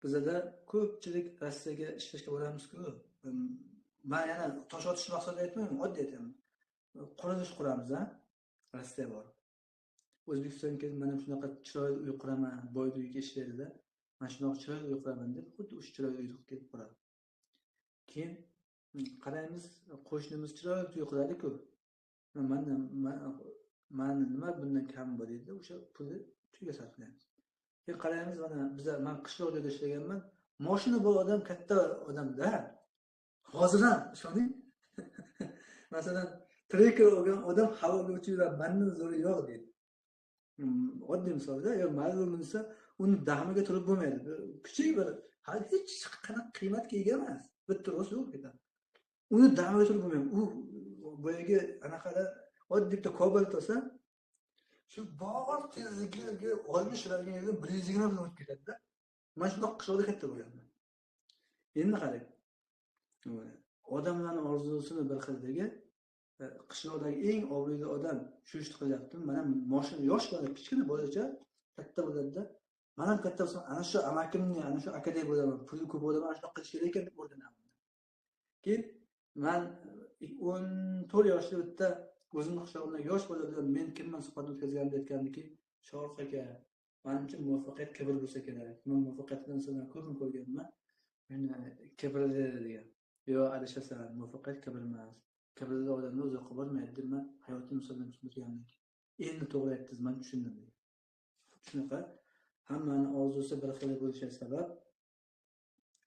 Bizada ko'pchilik Rossiyaga ishlashga boramiz-ku. Man yana tosh otish maqsadida aytmayman, oddiy aytaman. Qurilish quramiz, a? Rossiyaga borib. O'zbekistonga kelib mana shunaqa chiroyli uy quraman, boyni uyiga ishlaydida. Mana shunaqa chiroyli uy quraman deb, xuddi o'sha chiroyli uyni kelib quradi. Keyin qaraymiz, qo'shnimiz chiroyli uy quradi-ku. Mani nima bundan kam bor deydi, o'sha pulni tuyga sarflaymiz. Keyin qaraymiz, mana biza, man qishloq joyda ishlaganman, mashina bor odam katta odamda. Hozir ham ishoning. Masalan, trekker olgan odam havoga uchib yuradi, mandan zo'ri yo'q deydi. Oddiy misolda, yo Malibu minsa, uni damiga turib bo'lmaydi. Kichik bir, hali hech qanaqa qiymatga ega emas. Bitta rosa yo'q ketadi. Uni damiga turib bo'lmaydi. U boyagi anaqada oddiy bitta Cobalt olsa, shu bor tezligiga 60 yuradigan yerdan 120 bilan o'tib ketadi-da. Mana shundoq qishloqda katta bo'lganman. Endi qarang. Odamlarning orzusini bir xildagi, qishloqdagi eng obro'li odam shu ishni qilyapti. Mana mashina yosh bola, kichkina bolacha katta bo'ladida. Men ham katta bo'lsam, ana shu amakimni, ana shu akadek bo'laman, puli ko'p bo'laman, ana shunaqa qilish kerak ekan deb o'rganaman. Keyin men 14 yoshli bitta o'zimni qishlog'imdagi yosh bola bilan men kimman suhbat o'tkazganimda aytgandiki, Shohrux aka, menimcha muvaffaqiyat kibr bo'lsa kerak. Men muvaffaqiyatli insonlarni ko'pini ko'rganman. Men kibrli degan. Yo'q, adashasan, muvaffaqiyat kibr emas. Kibrli odamlar uzoqqa bormaydi deb men hayotim misolini tushuntirgandim. Endi to'g'ri aytdingiz, men tushundim degan. Shunaqa hammani orzusi bir xil bo'lishi sabab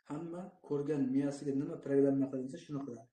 hamma ko'rgan miyasiga nima programma qilinsa shuni qiladi.